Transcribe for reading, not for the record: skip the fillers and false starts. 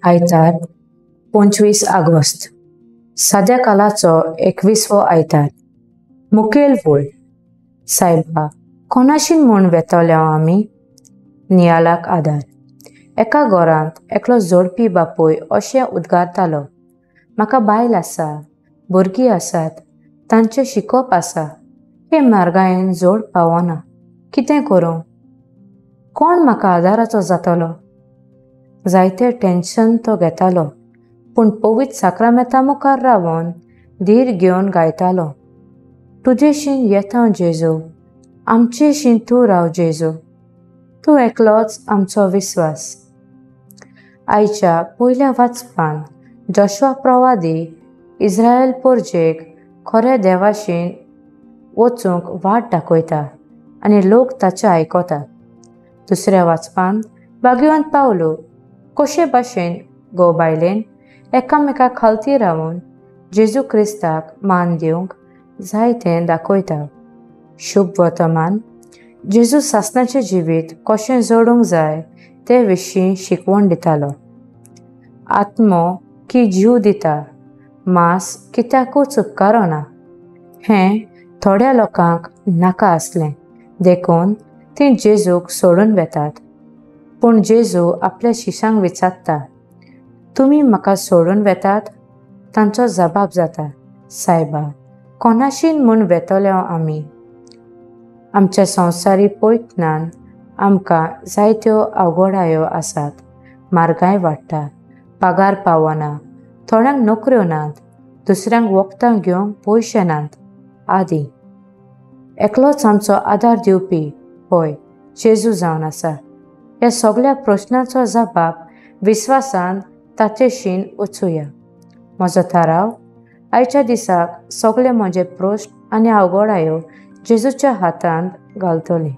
आयतार 25 ऑगस्ट, साद्या कालाचो 21वो आयतार. मुखेल वळ. सायबा, कोणाशीन म्हूण वेतले आमी? नियालाक आदार. एका घरांत एकलो जोडपी बापूय अशें उद्गारतालो, म्हाका बायल आसा, भुरगीं आसात, तांचें शिकोवप आसा, हे म्हारगायेन जोड पावना, कितें करूं? कोण म्हाका आदाराचो जातलो? जायते टेन्शन तो घेतालो, पूण पवित्र साक्रामेंता मुखार रावन धीर घेवन गायतालो, तुजेशीन येता जेजू, आमचेशीन तूं राव जेजू, तूं एकलोच आमचो विस्वास. आयच्या पयल्या वाचपान जोशुआ प्रवादी इस्रायल पोरजेक खऱ्या देवाशीन वचूंक वाट दाखयता आनी लोक ताचें आयकता. दुसऱ्या वाचपान भाग्यवंत पावलो कशे भाशेन घोव बायलेन एकामेका खालती रावन जेजू क्रिस्ताक मान दिवंक जाय तें दाखयता. शुभ वर्तमान जेजू सासणाचें जिवीत कशें जोडूंक जाय ते विशीं शिकवण दितालो. आत्मो की जीव दिता, मांस कित्याकूच उपकारना हें थोड्या लोकांक नाका आसलें, देखून तीं जेजूक सोडून वेतात. पूण जेजू आपल्या शिशांक विचारता, तुमी म्हाका सोडून वेतात? तांचो जबाब जाता, सायबा, कोणाशीन म्हूण वेतले आमी? आमच्या संवसारी पयत्नान आमकां जायत्यो अवघडायो आसात. म्हारगाय वाडटा, पगार पावना, थोड्यांक नोकऱ्यो नात, दुसऱ्यांक वखदां घेवंक पयशे नात आदी. एकलोच आमचो आदार दिवपी होय जेजू जावन आसा. ह्या सगळ्या प्रश्नाचो जबाब विस्वासान ताचेशीन वचुया. म्हजो थाराव, आयच्या दिसाक सगळे म्हजे प्रश्न आनी अवघडायो जेजूच्या हातांत घालतले.